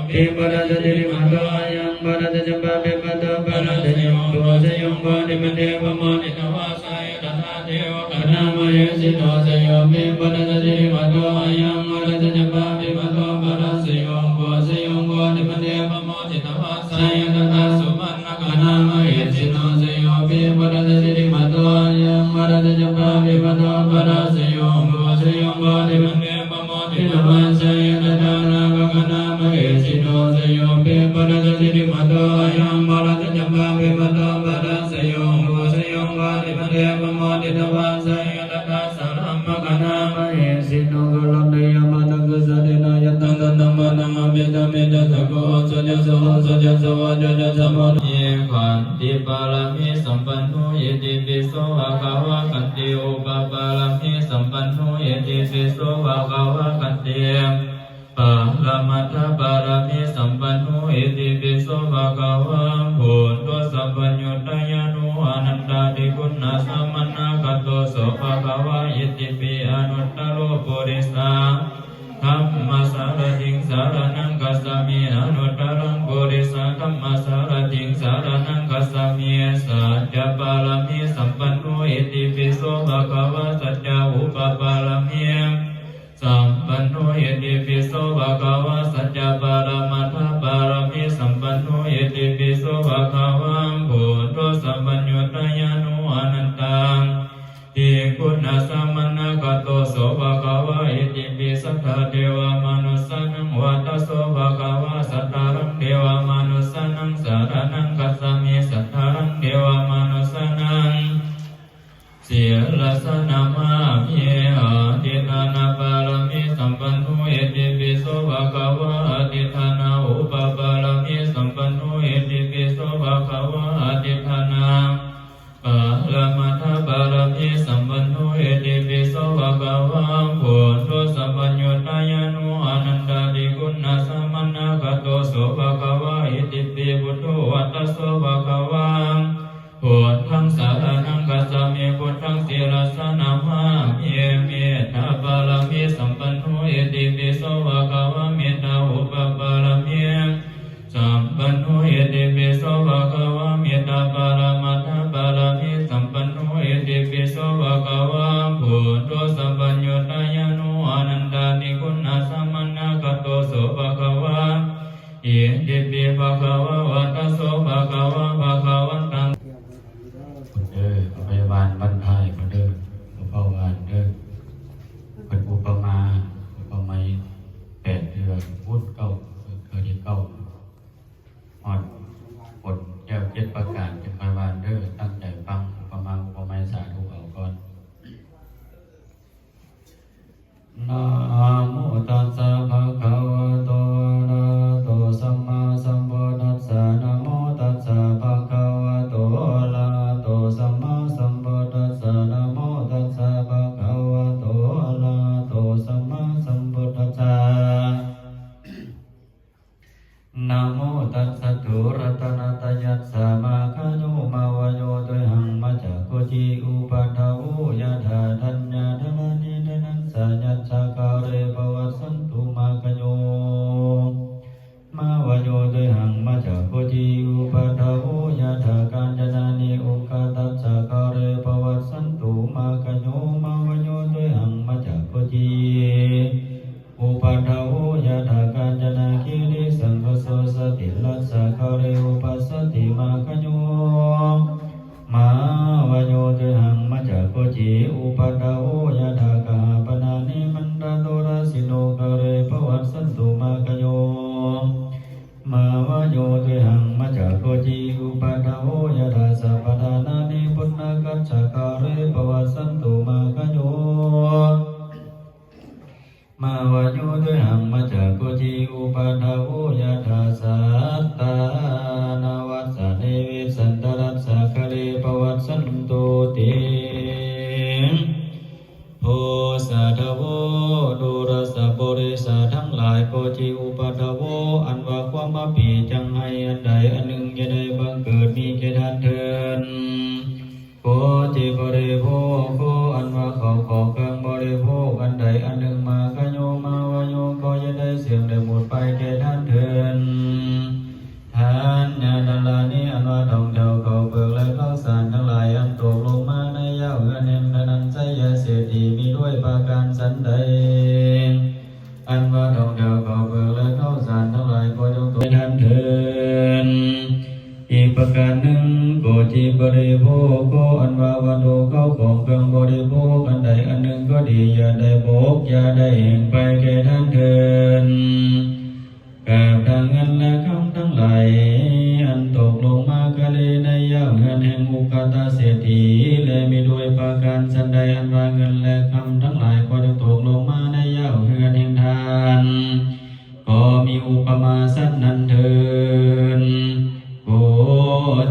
ເປປະລະຊະສິລິມະໂຕ ອາຍັງວະລະຊະຈັບປາເປປະໂຕ ປະລະຊະໂຍ ໂກຊະໂຍ ໂກຕິມັນເດ ປະໂມທິຕະວາ ຊາຍະຕະທາ ເທວະຄະນາມະເຫສິໂນ ຊະໂຍ ເປປະລະຊະສິລິມະໂຕ ອາຍັງວະລະຊະຈັບປາເປປະໂຕ ປະລະຊະໂຍ ໂກຊະໂຍ ໂກຕິມັນເດ ປະໂມທິຕະວາ ຊາຍະຕະທາ ສຸວັນນະຄະນາມະເຫສິໂນ ຊະໂຍ ເປປະລະຊະສິລິມະໂຕ ອາຍັງວະລະຊະຈັບປາເປປະໂຕ ປະລະຊະໂຍ ໂກຊະໂຍ ໂກຕິມັນເດ ປະໂມທິຕະວາ ຊາຍະຕະທາ ນາກະຄະນາມະເຫສິໂນ ຊະໂຍ ເປປະລະຊະສິລິມະໂຕ ອາຍັງວະລະຊະຈັບປາເປປະໂຕ ປະລະຊະໂຍ ໂກຊະໂຍ ໂກຕິມັນເດ ປະໂມທິຕະວາ ຊາຍະຕະທາ ສະລະມະຄະນາມະເຫສິໂນ ກະລັນຕະຍາມະຕັງ ກະສັດເຕນາຍະຕັງ ທັນຕະມະຕັງ ອະພິສະເມ ຈະສະໂກ ໂອໂສ ຈະສະໂຫ ໂສ ຈະສະວາ ໂຈ ຈະສະໂມ ເອ ຂັນຕິປາລະມີສຳປັນໂນ ອິຕິປິໂສ ພະຄະວາ ຂັນຕິອຸປະປາລະມີສຳປັນໂນ ອິຕິປິໂສ ພະຄະວາ ຂັນຕິ ປະລະມັດຖະປາລະມີສຳປັນໂນ ອິຕິປິໂສ ພະຄະວາ ພຸດໂທ ສັບພະຍຸດຕະຍານຸ ອະນັນຕາທິຄຸນນະສະມະນາຄະໂຕ ໂສ ພະຄະວາ ອິຕິປິ ອະນຸດຕະໂລ ປຸລິສະທຳມະສາລະຖິງ ສາລະນັງ ຄັດສະມິ ອະນຸດຕະລັງ ປຸລິສະທຳມະສາລະຖິງ ສາລະນັງ ຄັດສະມິ ສັດຈະປາລະມີສຳປັນໂນ ອິຕິປິໂສ ພະຄະວາ ສັດຈະອຸປະປາລະມີ ສຳປັນໂນ ອິຕິປິໂສ ພະຄະວາ ສັດຈະປະລະມັດຖະປາລະມີສຳປັນໂນ ອິຕິປິໂສ ພະຄະວາ ພຸດໂທ ສັບພະຍຸດຕະຍານຸ ອະນັນຕາທິຄຸນນະສະມະນາຄະໂຕ ໂສ ພະຄະວາ ອິຕິປິ ສັດທາເທວະມະນຸດສານັງ ວັດຕະໂສ ພະຄະວາ ສັດທາລັງ ເທວະມະນຸດສານັງ ສາລະນັງ ຄັດສະມິ ສັດທາລັງ ເທວະມະນຸດສານັງ ສິລະສະນະມາມິ ອະທິຖານະປາລະມີສຳປັນໂນ ອິຕິປິໂສ ພະຄະວາ ອະທິຖານະອຸປະປາລະມີສຳປັນໂນ ອິຕິປິໂສ ພະຄະວາ ອະທິຖານະປາລະມັດຖະປາລະມີສຳປັນໂນ ອິຕິປິໂສ ພະຄະວາ ພຸດໂທ ສັບພະຍຸດຕະຍານຸ ອະນັນຕາທິຄຸນນະສະມະນາຄະໂຕ ໂສ ພະຄະວາ ອິຕິປິ ພຸດໂທ ວັດຕະໂສ ພະຄະວາ ພຸດທັງສາລະນັງ ຄັດສະມິ ພຸດທັງ ສິລະສະນະມາມິ ເມດຕາປາລະມີສຳປັນໂນ ອິຕິປິໂສ ພະຄະວາ ເມດຕາອຸປະປາລະມີສຳປັນໂນ ອິຕິປິໂສ ພະຄະວາ ເມດຕາປາລະມັດຖະປາລະມີສຳປັນໂນ ອິຕິປິໂສ ພະຄະວາ ພຸດໂທ ສັບພະຍຸດຕະຍານຸ ອະນັນຕາທິຄຸນນະສະມະນາຄະໂຕ ໂສ ພະຄະວາ ອິຕິປິ ພະຄະວາ ວັດຕະໂສ ພະຄະວາ ພະຄະວັນຕັງ ພຸ້ນເດີ ເອົາໄປຫວ່ານວັນທ້າຍພຸ້ນເດີ ບໍ່ເຝົ້າຫວ່ານເດີ ເພິ່ນອຸປະມາ ອຸປະໄມ ແປດເທື່ອ ພຸ້ນ ເກົ້າ ເທື່ອທີເກົ້າ ຮອດຜົນແກ້ວເຈັດປະການ ຈຶ່ງຄ່ອຍຫວ່ານເດີ ຕັ້ງໃຈຟັງ ອຸປະມາ ອຸປະໄມ ສາທຸເອົາກ່ອນ. ນະໂມຕັດສະ ພະ ນະໂມຕັດສະໂຕລັດຕະນະຕະຍັດສະ ມາຄະໂຍ ມາວະໂຍ ໂຕຍຫັງ ມັດຈະໂກຈີ ອຸປັດຖະໂວ ຍະຖາ ທັນຍາທະລານີ ທະນັນສະຍັດສາຄາເຣ ປະວັດສັນຕຸ ມາຄະໂຍ ມາວະໂຍ ໂຕຍຫັງ ມັດຈະໂກຈີ ອຸປັດຖະໂວ ຍະຖາ ການຈະນານີ ໂອກາຕັດສາຄາເຣ ປະວັດສັນຕຸ ມາຄະໂຍ ມາວະໂຍ ໂຕຍຫັງ ມັດຈະໂກຈີ ອຸປັດຖະໂວ ຍະຖາ ການຈະນາຄີລີ ສັງຄະໂສ ສະຕິລັດສາຄາເຣ ອຸປັດສະຕິ ມາຄະໂຍ ມາວະໂຍ ໂຕຍຫັງ ມັດຈະໂກຈີ ອຸປັດຖະໂວ ຍະຖາ ກະຫາປະນານີ ມັນຕະໂຕ ລະສິໂນຄາເຣ ປະວັດສັນຕຸ ມາຄະໂຍ ມາວະໂຍ ໂຕຍຫັງ ມັດຈະໂກຈີ ອຸປັດຖະໂວ ຍະຖາ ສັບປະທານານີ ປຸນນະກັດສາຄາເຣ ປະວັດສັນຕຸ ມາຄະໂຍ ມາວະໂຍ ໂຕຍຫັງ ມັດຈະໂກຈີ ອຸປັດຖະໂວ ຍະຖາ ສັດຕານະວັດສະເນ ວິສັນຕະລັດສາຄາເຣ ປະວັດສັນຕຸ ຕິ ໂພ ສາທະໂວ ດູຣະສະບໍລິສັດທັງຫຼາຍ ໂກຈີ ອຸປັດຖະໂວ ອັນວ່າຄວາມມາປີດຈັກໄຫ້ອັນໃດອັນໜຶ່ງ ຢ່າໄດ້ບັງເກີດມີແກ່ທ່ານເທີນ ໂກຈີ ບໍລິໂພໂຄ ອັນວ່າເຂົ້າຂອງເຄື່ອງບໍລິໂພກອັນໃດອັນໜຶ່ງ ມາຄະໂຍ ມາວະໂຍ ກໍຢ່າໄດ້ສ່ຽງໄດ້ໝົດໄປແກ່ທ່ານເທີນ ທານຍາທະລານີ ອັນວ່າທອງແຖວເຂົ້າເປືອກ ແລະ ເຂົ້າສານທັງຫຼາຍ ອັນຕົກລົງມາໃນເຫຍົາວເຮືອນແຫ່ງທະນັນໄຊຍະເສດຖີ ມີດ້ວຍປະການສັນໃດ ອັນວ່າທອງແຖວເຂົ້າເປືອກ ແລະ ເຂົ້າສານທັງຫຼາຍ ກໍຈົ່ງຕົກແກ່ທ່ານເທີນ ອີກປະການໜຶ່ງ ໂກຈີ ບໍລິໂພໂຄ ອັນວ່າວັດຖຸເຂົ້າຂອງເຄື່ອງບໍລິໂພກອັນໃດອັນໜຶ່ງກໍດີ ຢ່າໄດ້ບົກ ຢ່າໄດ້ແຫ້ງໄປແກ່ທ່ານເທີນ ກາບທັງເງິນ ແລະ ຄຳທັງຫຼາຍ ອັນຕົກລົງມາຄະເລໃນເຫຍົາວເຮືອນແຫ່ງອຸກະຕະເສດຖີ ແລະ ມີດ້ວຍປະການສັນໃດ ອັນວ່າເງິນ ແລະ ຄຳທັງຫຼາຍ ກໍຈົ່ງຕົກລົງມາໃນເຫຍົາວເຮືອນແຫ່ງທ່ານ ກໍມີອຸປະມາສັນນັ້ນເທີນ ໂກ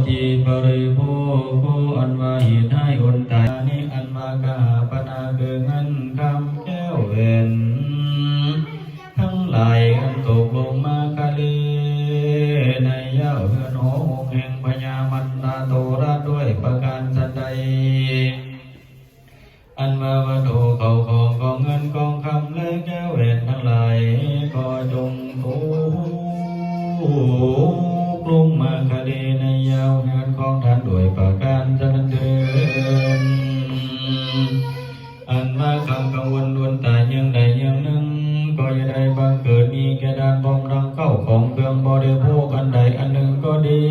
ຈີ ບໍລິໂພໂຄ ອັນວ່າເຫດຮ້າຍອົນຕາຍ ອັນວ່າກະຫາປະນາ ຄືເງິນຄຳແກ້ວແຫວນ ທັງຫຼາຍ ອັນຕົກລົງມາຄະເລໃນເຫຍົາວເຮືອນຫໍໂຮງແຫ່ງພະຍາມັນຕະໂຕລະ ດ້ວຍປະການສັນໃດ ອັນວ່າວັດຖຸເຂົ້າຂອງ ຂອງເງິນຂອງຄຳ ແລະ ແກ້ວແຫວນທັງຫຼາຍ ກໍຈົ່ງຕົກລົງມາຄະເລໃນເຫຍົາວເຮືອນຂອງທ່ານ ດ້ວຍປະການສັນນັ້ນເທີນ ອັນວ່າຄຳກັງວົນອົນຕາຍເຫຍື່ອງໃດເຫຍື່ອງໜຶ່ງ ກໍຢ່າໄດ້ບັງເກີດມີແກ່ທ່ານ ພ້ອມທັງເຂົ້າຂອງເຄື່ອງບໍລິໂພກອັນໃດອັນໜຶ່ງກໍດີ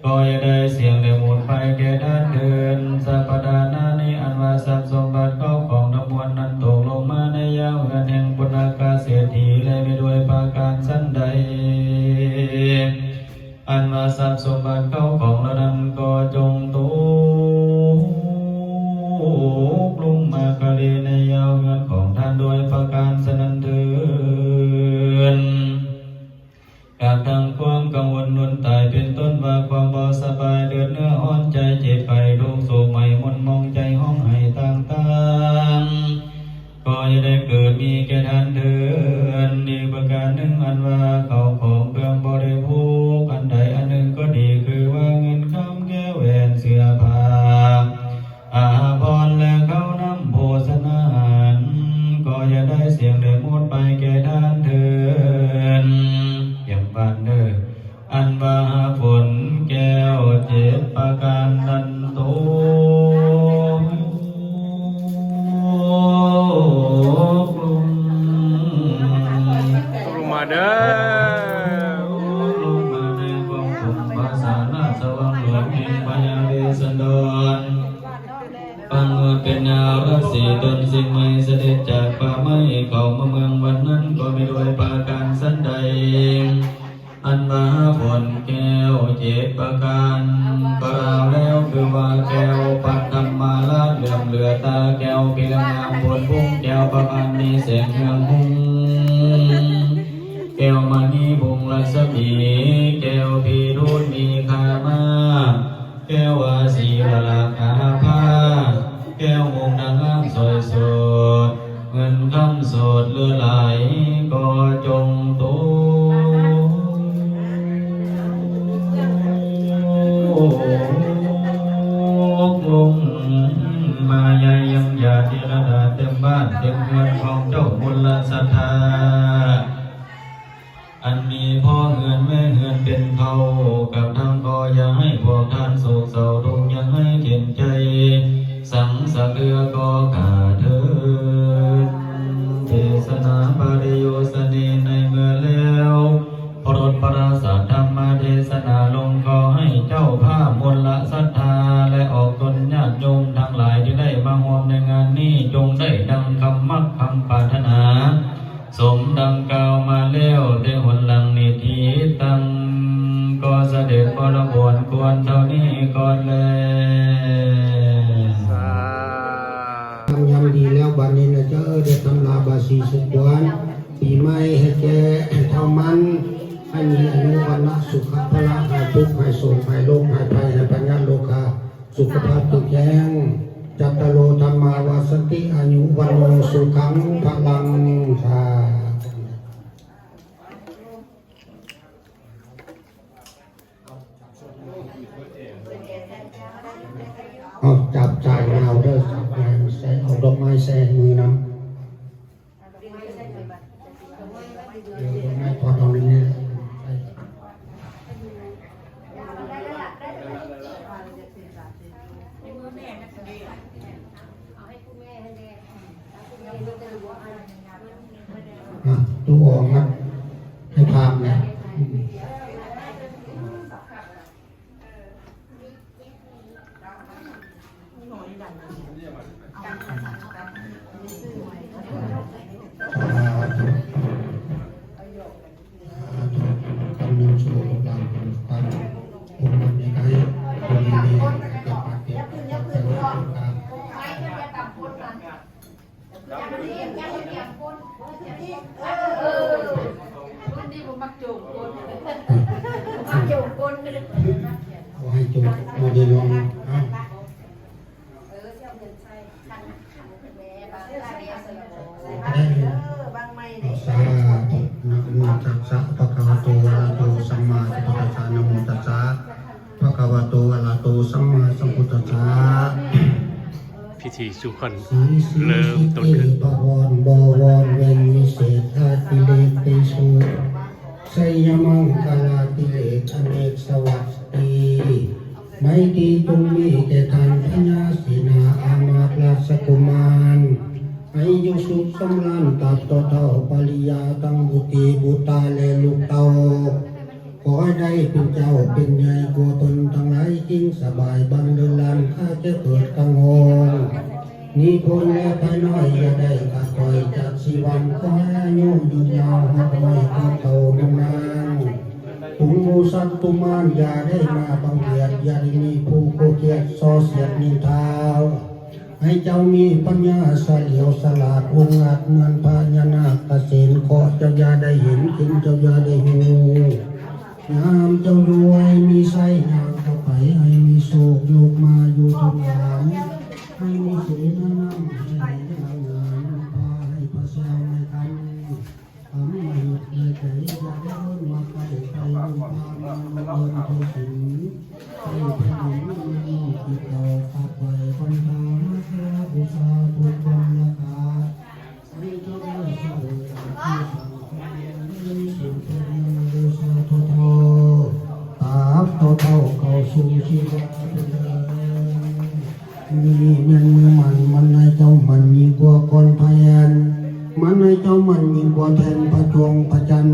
ກໍຢ່າໄດ້ສ່ຽງໄດ້ໝົດໄປແກ່ທ່ານເທີນ ສັບປະທານານິ ອັນວ່າຊັບສົມບັດເຂົ້າຂອງທັງມວນນັ້ນຕົກລົງມາໃນເຫຍື່ອງເຮືອນແຫ່ງປຸນນະກະເສດຖີ ແລະ ມີດ້ວຍປະການສັນໃດ ອັນວ່າຊັບສົມບັດເຂົ້າຂອງເຫຼົ່ານັ້ນກໍຈົ່ງຕົກລົງມາຄະເລໃນເຫຍື່ອງເຮືອນຂອງທ່ານດ້ວຍປະການສັນນັ້ນເທີນ. ກັບທັງຄວາມກັງວົນອົນຕາຍ ເປັນຕົ້ນວ່າຄວາມບໍ່ສະບາຍ ເດືອດເນື້ອຮ້ອນໃຈ ເຈັບໄຂ້ທຸກໂສກໄໝ ໝົນໝອງໃຈ ຮ້ອງໄຫ້ຕ່າງໆ ກໍຢ່າໄດ້ເກີດມີແກ່ທ່ານເທີນ. ອີກປະການໜຶ່ງ ອັນວ່າເຂົ້າຂອງເຄື່ອງບໍລິໂພກອັນໃດອັນໜຶ່ງກໍດີ ຄືວ່າເງິນຄຳແກ້ວແຫວນເສື້ອຜ້າ ອາພອນ ແລະ ເຂົ້ານ້ຳໂພຊະນາຫານ ກໍຢ່າໄດ້ສ່ຽງໄດ້ໝົດໄປແກ່ທ່ານເທີນ. ຢ້ຳບ້ານເດີ ອັນວ່າຝົນແກ້ວເຈັດປະການນັ້ນຕົກລົງ ຕົກລົງມາເດີ ຕົກລົງມາໃນຂອງສົມພະສາລາຊະວັງຫຼວງແຫ່ງພະຍາເວດສັນດອນ ປາງເມື່ອເປັນຍາລະສີຕົ້ນຊິງໄໝ ສະເດັດຈາກປ່າໄມ້ເຂົ້າມາເມືອງວັດນັ້ນ ກໍມີດ້ວຍປະການສັນໃດ ອັນວ່າຝົນແກ້ວເຈັດປະການ ປາລາວແລ້ວ ຄືວ່າແກ້ວປັດທຳມາລາດ ເຫຼື້ອມເຫຼືອຕາແກ້ວພິລະງາມ ພົນພຸ້ງແກ້ວປະພານ ມີແສງເຮືອງຮຸ່ງ ແກ້ວມະນີພຸ່ງລັດສະໝີ ແກ້ວພີທູນມີຄ່າມາກ ແກ້ວອາສີວະລາຄາພາ ແກ້ວມຸກນາງາມສອຍໂສດ ເງິນຄຳໂສດເຫຼືອຫຼາຍ ກໍຈົ່ງຕົກ ອັນມີພໍ່ເຮືອນແມ່ເຮືອນເປັນເຂົາ ກັບທັງກໍຢ່າໃຫ້ພວກທ່ານໂສກເສົ້າທຸກ ຢ່າໃຫ້ເຂັນໃຈ ສັງສະເທື່ອກໍຂ້າເທີນ. ເທສະນາປະລິໂຍຊະເນໃນເມື່ອແລ້ວ ໂອລົດປະລາສະທຳມະເທສະນາລົງ ຂໍໃຫ້ເຈົ້າພາບມຸນລະສັດທາ ແລະອອກຕົນຍາດໂຍມທັງຫຼາຍທີ່ໄດ້ມາຮ່ວມໃນງານນີ້ ຈົ່ງໄດ້ດັ່ງຄຳມັກຄຳປາດຖະໜາ ສົມດັ່ງກ່າວມາແລ້ວແຕ່ຫົນຫຼັງນີ້ ທິດຕັງ ກໍສະເດັດບໍລະບວນຄວນເທົ່ານີ້ກ່ອນແລ. ສາທຸ. ທຳຍາມດີແລ້ວ ບາດນີ້ນະເຈົ້າ ໄດ້ຕຳລາບາສີສົມຄວນ ປີໃໝ່ໃຫ້ແກ່ເຖົ້າມັນ ໃຫ້ມີອາຍຸວັນນະສຸຂະພະລະ ຫາຍທຸກຫາຍໂສກຫາຍໂລກຫາຍໄພ ໃຫ້ພະຍາດໂລຄາ ສຸຂະພາບເຂັ້ມແຂງ ຈັດຕະໂລທຳມາວັດສັນຕິ ອາຍຸວັນໂນສຸຂັງພະລັງ ສາທຸ. ເອົາຈັບຈ່າຍງາວເດີ ຈັບງາວໃສ່ ເອົາດອກໄມ້ໃສ່ມືນຳ. ເອີ ດອກໄມ້ ຖອດເອົານີ້ ອ່ະ ຕູ້ອອກມາໃຫ້ພາບແຫຼະ. ສາທຸ ສາທຸ ກຳນຳສູ່ລູກຫຼານທຸກທ່ານ ອົບຮົມໃຫ້ດີ ເກັບມາເກັບ ເກັບໄປໄວ້ຕົງກາງ. ເອີ ຄົນນີ້ບໍ່ມັກໂຈງຄົນ ມັກໂຈງຄົນ ບໍ່ໃຫ້ໂຈງ ບໍ່ໄດ້ລອງ. ເອົາ ເອີ ຊິເອົາເງິນໃສ່ ຄັນ ຄັນແມ່ບາງ ເອີ ບາງໃໝ່ ເອີ ເດ້ ເອົາ ສາທຸ ນະໂມຕັດສະ ພະຄະວະໂຕ ອະລະຫະໂຕ ສຳມາສຳພຸດທັດສະ ນະໂມຕັດສະ ພະຄະວະໂຕ ອະລະຫະໂຕ ສຳມາສຳພຸດທັດສະ. ພິທີສູ່ຂວັນເລີມຕົ້ນຂຶ້ນ. ພະວອນ ບໍວອນເວັນວິເສດ ອາຕິເລກເຕໂຊ ໄຊຍະມັງຄະລາທິເລກ ອະເນກສະຫວັດດີ ໄມຕີຈົ່ງມີແກ່ທ່ານພະຍາເສນາ ອາມາດລາຊະກຸມານ ໃຫ້ຢູ່ສຸກສຳລານ ຕາບຕໍ່ເທົ່າປະລິຍາ ທັງບຸດຕີບຸດຕາ ແລະ ລູກເຕົ້າ. ຂໍໃຫ້ໄດ້ເປັນເຈົ້າເປັນໃຫຍ່ກວ່າເພິ່ນທັງຫຼາຍ ຈິງສະບາຍບັນເລີນລ້ານຄ້າ ຈະເກີດກັງວົນ ນິພົນ ແລະ ພາຍນ້ອຍ ຢ່າໄດ້ຂາດຖອຍຈາກຊີວັນ ຂໍໃຫ້ອາຍຸຍືນຍາວ ຮ່ຳຮວຍຄວາມເຖົ້ານຳນາງ ປຸງໝູ່ສັດຕຸມານ ຢ່າໄດ້ມາບັງກຽດ ຢ່າໄດ້ມີຜູ້ໂກດກຽດ ສໍ້ສຽດນິນທາ ໃຫ້ເຈົ້າມີປັນຍາສະຫຼຽວສະຫຼາດ ອົງອາດເໝືອນພະຍານາກກະເສນ ເຄາະເຈົ້າຢ່າໄດ້ເຫັນ ເຂັນເຈົ້າຢ່າໄດ້ຮູ້ ຍາມເຈົ້າຢູ່ໃຫ້ມີໄຊ ຍາມເຈົ້າໄປໃຫ້ມີໂຊກ ໂຍກມາຢູ່ເທິງຫຼານ ໃຫ້ມີເສນານຳ ໃຫ້ມີລາຍງານນຳພາ ໃຫ້ພະແຊວໃນຄັນ ຄຳໃຫ້ໃນໃຈ ຢ່າໄດ້ເອີ້ນມາໃກ້ ໃກ້ລົມພາມານອນເທິງສິນ ໃກ້ແຜ່ນດິນມານອນທີ່ເກົ່າ ຂາດໄວ້ບັນດາມາຄາບູຊາທຸກວັນລະກາ ໃຫ້ເຈົ້າໄດ້ສະເຫວີຍຕາມທີ່ຕັ້ງໃຈ ເປັນເຈົ້າເປັນນາງໂດຍສາທຸເທົ່າ ຕາບຕໍ່ເທົ່າເຂົ້າສູ່ຊີວະເປັນເດີ. ມື້ນີ້ແມ່ນມື້ໝັ້ນ ໝັ້ນໃຫ້ເຈົ້າໝັ້ນຍິ່ງກວ່າກ່ອນພະແອນ ໝັ້ນໃຫ້ເຈົ້າໝັ້ນຍິ່ງກວ່າແທ່ນພະດວງພະຈັນ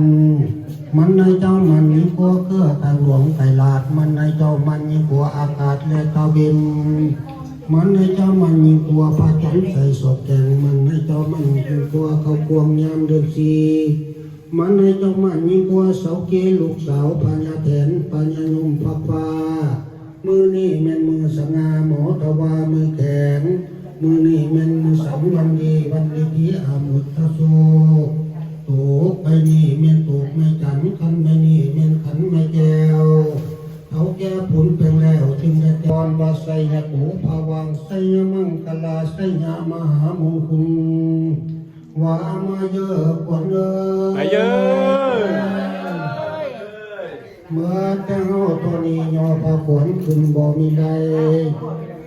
ໝັ້ນໃຫ້ເຈົ້າໝັ້ນຍິ່ງກວ່າເຄືອໄກ່ຫຼວງໄກ່ຫຼາດ ໝັ້ນໃຫ້ເຈົ້າໝັ້ນຍິ່ງກວ່າອາກາດ ແລະ ຕາເວັນ ໝັ້ນໃຫ້ເຈົ້າໝັ້ນຍິ່ງກວ່າພະຈັນໃສສອດແຈ້ງ ໝັ້ນໃຫ້ເຈົ້າໝັ້ນຍິ່ງກວ່າເຂົ້າກວາງຍາມເດືອນສີ່ ໝັ້ນໃຫ້ເຈົ້າໝັ້ນຍິ່ງກວ່າເສົາເກ ລູກສາວພະຍາແຖນ ພະຍາຍົມພະຟ້າ ມື້ນີ້ແມ່ນມື້ສະຫງ່າ ໝໍທະວາມື້ແຂງ ມື້ນີ້ແມ່ນມື້ສັງວັນດີ ວັນດີທີ່ອາມຸດທະໂສກ ໂຕກໃບນີ້ແມ່ນໂຕກແມ່ຈັນ ຂັນໃບນີ້ແມ່ນຂັນແມ່ແກ້ວ ເຖົ້າແກ່ຜຸນແປງແລ້ວຈຶ່ງໄດ້ແຕ່ງ ກ່ອນວ່າໄຊຍະໂຕພະວັງ ໄຊຍະມັງຄະລາ ໄຊຍະມະຫາມົງຄຸນ ວ່າມາເຢີກວນເອີຍ ມາເຢີກ ເມື່ອແຕ່ເຮົາຕົວນີ້ຍໍພາຂວັນຂຶ້ນບໍ່ມີໄດ້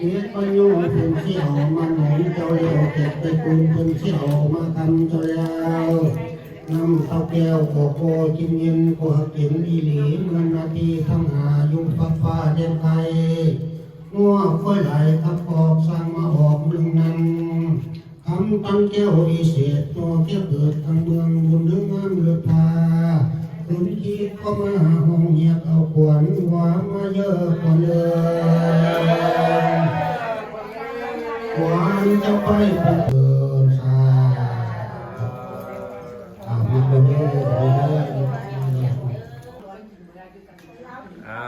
ເຮັດປະໂຫຍດເພິ່ນຊິເອົາມາໜູນເຈົ້າແລ້ວ ເກັບໄປປູນເພິ່ນຊິເອົາມາຄຳເຈົ້າແລ້ວ. ນ້ຳເຕົ້າແກ້ວກໍບໍ່ກິນເຢັນ ກໍຮັກເຫັນອີ່ຫຼີ ເມືອນນາທີ່ທັງຫ້າ ຢູ່ຟາກຟ້າແດນໄກ. ງົວຄວາຍຫຼາຍກັບຄອກ ສ້າງມາອອກເມືອງນັ້ນ. ຄຳຕັນແກ້ວວິເສດ ຕໍ່ແກ້ວເກີດທັງເມືອງ ບຸນເຮືອງງາມເລີດພາ. ຄືນຄິດກໍມາຮ້ອງຮຽກເອົາຂວັນ ວ່າມາເຢີກວ່າເດີນ ຂວັນຈະໄປເປັນເດີນສາ. ອ່າ ມີບໍ່ເດີ ມີເດີ. ອ່າ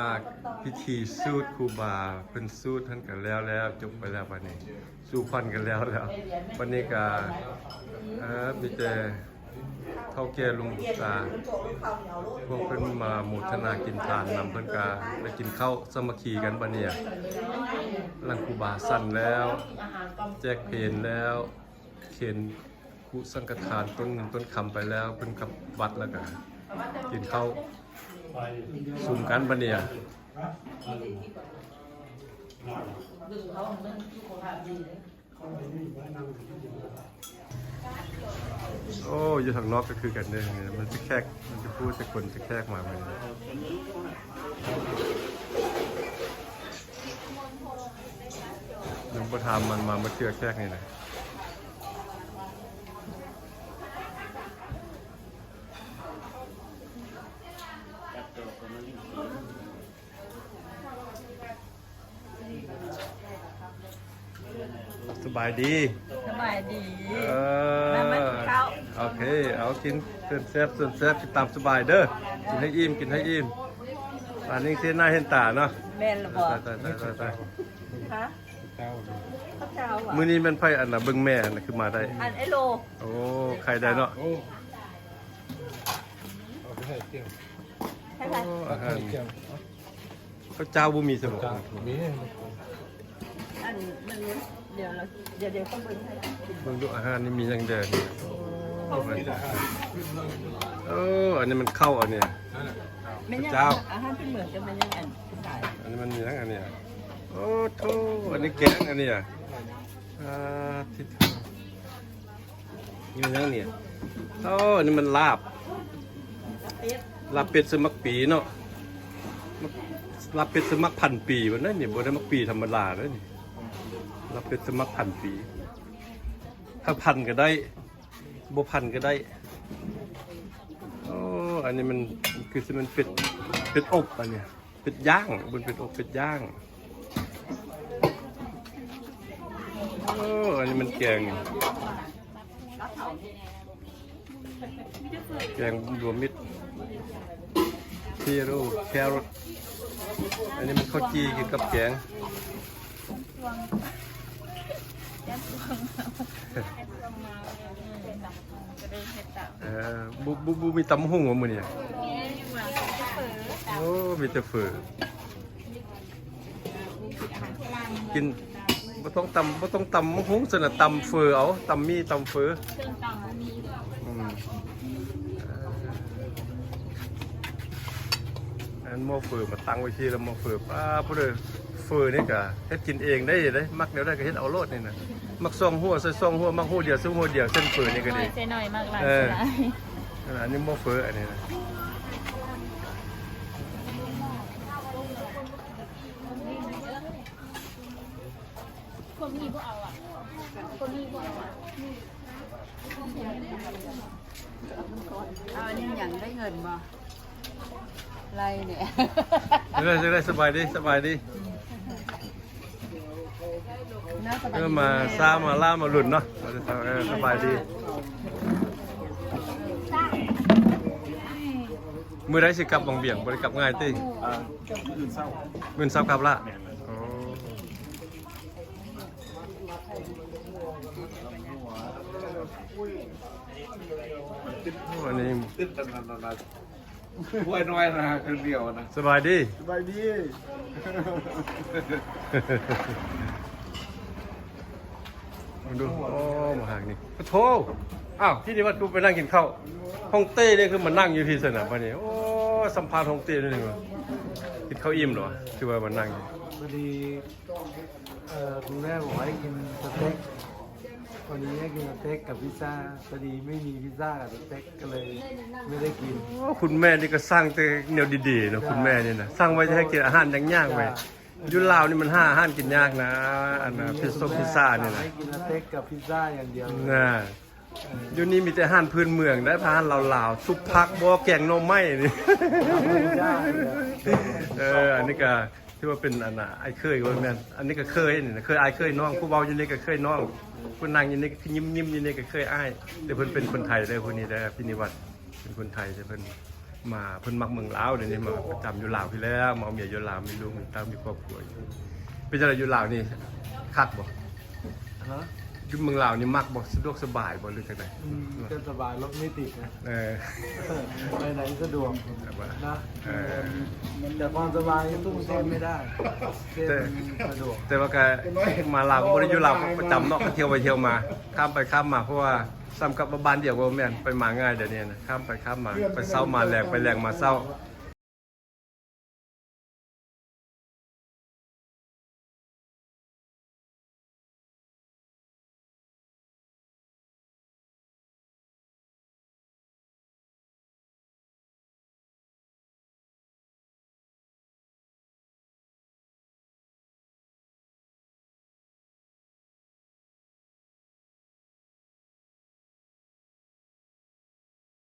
ພິທີສູດຄູບາເພິ່ນສູດຫັ້ນກໍແລ້ວແລ້ວ ຈົບໄປແລ້ວ. ບັດນີ້ສູ່ຂວັນກັນແລ້ວແລ້ວ ບັດນີ້ກໍ ເອີ ມີແຕ່ເຖົ້າແກ່ລຸງຕາ ພວກເພິ່ນມາໂມທະນາກິນທານນຳ ເພິ່ນກໍໄດ້ກິນເຂົ້າສາມັກຄີກັນ. ບັດນີ້ຫຼັງຄູບາສັນແລ້ວ ແຈກເພນແລ້ວ ເຂັນຄຸສັງຄະທານ ຕົ້ນເງິນຕົ້ນຄຳໄປແລ້ວ ເພິ່ນກັບວັດແລ້ວກະກິນເຂົ້າຊຸມກັນບັດນີ້. ໂອ້ ຢູ່ທາງນອກກໍຄືກັນເດ້ ມັນຈະແຂກ ມັນຈະຜູ້ຈະຄົນຈະແຂກມາມື້ນີ້. ຍັງບໍ່ຖາມມັນມາບໍ່ເທື່ອແຂກນີ້ນະ. ສະບາຍດີ ສະບາຍດີ ເອີ ມາ ມາກິນເຂົ້າ. ໂອເຄ ເອົາ ກິນເຊີນແຊບ ເຊີນແຊບ ກິນຕາມສະບາຍເດີ ກິນໃຫ້ອີ່ມ ກິນໃຫ້ອີ່ມ. ອັນນີ້ເຫັນໜ້າເຫັນຕາເນາະ. ແມ່ນລະບໍ່? ຕາຍ ຕາຍ ຕາຍ ຕາຍ. ຮະ? ເຈົ້າ ເຈົ້າຫວາ? ມື້ນີ້ແມ່ນໃຜອັນນ່າເບິ່ງແມ່ ອັນນ່າຄືມາໄດ້? ອັນໄອ້ໂລ. ໂອ້ ໄຄໄດ້ເນາະ. ໂອ້ ເອົາໄປໃຫ້ເຈົ້າ ໃຫ້ໃຜ? ໂອ້ ອາຫານ ເຈົ້າ ເຂົ້າເຈົ້າບໍ່ມີຊະບໍ? ມີ ອັນ ມັນ ດຽວລະ ດຽວ ດຽວເຂົາເບິ່ງໃຫ້. ເບິ່ງດູອາຫານນີ້ມີຫຍັງແດ່ນີ້. ໂອ້ ອັນນີ້ມັນເຂົ້າ ອັນນີ້ ແມ່ນຫຍັງ? ເຈົ້າ ອາຫານພື້ນເມືອງຈະແມ່ນຫຍັງ? ອັນ ອັນນີ້ມັນມີຫຍັງອັນນີ້? ໂອ້ໂທ້ ອັນນີ້ແກງ ອັນນີ້ອະ. ອາ ທິດ ນີ້ມັນຫຍັງນີ້? ໂອ້ ອັນນີ້ມັນລາບ ລາບເປັດໃສ່ໝາກປີເນາະ. ລາບເປັດໃສ່ໝາກພັນປີ ເພິ່ນໄດ້ນີ້ ບໍ່ໄດ້ໝາກປີທຳມະດາເດ້ນີ້. ລາບເປັດໃສ່ໝາກພັນປີ ຖ້າພັນກໍໄດ້ ບໍ່ພັນກໍໄດ້. ໂອ້ ອັນນີ້ມັນຄືຊິແມ່ນເປັດ ເປັດອົບ ອັນນີ້ເປັດຍ່າງ ເປັນເປັດອົບ ເປັດຍ່າງ. ໂອ້ ອັນນີ້ມັນແກງ ແກງລວມມິດ ເທໂຣ ແຄຣອດ. ອັນນີ້ມັນເຂົ້າຈີ່ກິນກັບແກງ. ເອີ ບໍ່ ບໍ່ ບໍ່ມີຕຳບັກຫຸ່ງບໍມື້ນີ້? ໂອ້ ມີແຕ່ເຝີ. ກິນ ບໍ່ຕ້ອງຕຳ ບໍ່ຕ້ອງຕຳບັກຫຸ່ງຊັ້ນນະ ຕຳເຝີເອົາ ຕຳໝີ່ ຕຳເຝີ. ອືມ ອັນໝໍ້ເຝີມາຕັ້ງໄວ້ທີ່ລະ ໝໍ້ເຝີ. ປ້າ ຜູ້ໃດ ເຝີນີ້ກະເຮັດກິນເອງໄດ້ເດ້ ມັກແນວໃດກະເຮັດເອົາໂລດນີ້ນະ. ມັກສອງຫົວໃສ່ສອງຫົວ ມັກຫົວດຽວໃສ່ຫົວດຽວ ເສັ້ນເຝີນີ້ກະດີ ໃສ່ໜ້ອຍ ໃສ່ໜ້ອຍ ມັກຫຼາຍ ເອີ ໃສ່ຫຼາຍ. ອັນນີ້ໝໍ້ເຝີ ອັນນີ້ນະ. ເອົາອັນນີ້ຫຍັງ ໄດ້ເງິນບໍ່? ໄລ່ແດ່. ເອີ ສະບາຍດີ ສະບາຍດີ. ເອີ ມາຊ້າມາລ້າມາລຸ້ນເນາະ. ເອີ ສະບາຍດີ. ມື້ໃດຊິກັບວັງວຽງ? ບໍ່ໄດ້ກັບງ່າຍຕິ? ອ່າ ມື້ອື່ນເຊົ້າ ມື້ອື່ນເຊົ້າກັບລະ. ແມ່ນແລ້ວ. ອໍ ໂອ້ ອັນນີ້ ຕິດອັນນັ້ນນະ ຫ້ວຍນ້ອຍນະ ເຄື່ອງດຽວນະ. ສະບາຍດີ ສະບາຍດີ. ເບິ່ງດູ ໂອ້ ມາຫານີ້ ໂທ້. ອ້າວ ທີ່ນີ້ວ່າຄືໄປນັ່ງກິນເຂົ້າ ຮ່ອງເຕ້ນີ້ ຄືມານັ່ງຢູ່ພີ້ຊັ້ນນະ. ບັດນີ້ ໂອ້ ສຳພາດຮ່ອງເຕ້ນີ້ ກິນເຂົ້າອີ່ມແລ້ວ ຄືວ່າມານັ່ງຢູ່. ພໍດີ ເອີ ຄຸນແມ່ບອກໃຫ້ກິນສະເຕັກ ວັນນີ້ໃຫ້ກິນສະເຕັກກັບພິຊຊາ ພໍດີໄມ່ມີພິຊຊາກັບສະເຕັກ ກໍເລີຍໄມ່ໄດ້ກິນ. ໂອ້ ຄຸນແມ່ນີ້ກໍສ້າງແຕ່ແນວດີໆເນາະ. ຄຸນແມ່ນີ້ນະ ສ້າງໄວ້ຈະໃຫ້ກິນອາຫານຍາກໆໄວ້. ຢູ່ລາວນີ້ມັນຫາອາຫານກິນຍາກນະ ອັນນະ ພິຊຊາ ພິຊຊານີ້ນະ ໃຫ້ກິນສະເຕັກກັບພິຊຊາຢ່າງດຽວນະ. ດຽວນີ້ມີແຕ່ອາຫານພື້ນເມືອງໄດ໋ ອາຫານລາວໆ ຊຸບຜັກບໍ ແກງໜໍ່ໄມ້ນີ້. ເອີ ອັນນີ້ກໍຖືວ່າເປັນ ອັນນະ ອ້າຍເຂີຍ ບໍ່ແມ່ນ ອັນນີ້ກໍເຂີຍນີ້ນະ ເຂີຍ ອ້າຍເຂີຍນ້ອງ ຜູ້ເວົ້າຢູ່ນີ້ກໍເຂີຍນ້ອງ ຜູ້ນັ່ງຢູ່ນີ້ກໍຄືຍິ້ມໆຢູ່ນີ້ກໍເຂີຍອ້າຍ. ແຕ່ເພິ່ນເປັນຄົນໄທເດີ ຜູ້ນີ້ເດີ ພິນິວັດ ເປັນຄົນໄທ ແຕ່ເພິ່ນມາ ເພິ່ນມັກເມືອງລາວ ດຽວນີ້ມາປະຈຳຢູ່ລາວພີ້ແລ້ວ ມາເອົາເມຍຢູ່ລາວ ມີລູກມີເຕົ້າ ມີຄອບຄົວຢູ່. ເປັນຈັ່ງໃດຢູ່ລາວນີ້ ຄັກບໍ່? ຮະ? ຢູ່ເມືອງລາວນີ້ມັກບໍ່? ສະດວກສະບາຍບໍ່ ຫຼືຈັ່ງໃດ? ອືມ ກໍສະບາຍ ລົດໄມ່ຕິດນະ. ເອີ ໄປໄຫນສະດວກນະ. ເອີ ແຕ່ຄວາມສະບາຍຢູ່ກຸງເທບໄມ່ໄດ້ ເທບມັນສະດວກ. ແຕ່ວ່າກໍມາລາວກໍບໍ່ໄດ້ຢູ່ລາວປະຈຳເນາະ ກໍທ່ຽວໄປທ່ຽວມາ ຂ້າມໄປຂ້າມມາ ເພາະວ່າສ່ຳກັບວ່າບ້ານດຽວ ບໍ່ແມ່ນ ໄປມາງ່າຍດຽວນີ້ນະ ຂ້າມໄປຂ້າມມາ ໄປເຊົ້າມາແລງ ໄປແລງມາເຊົ້າ.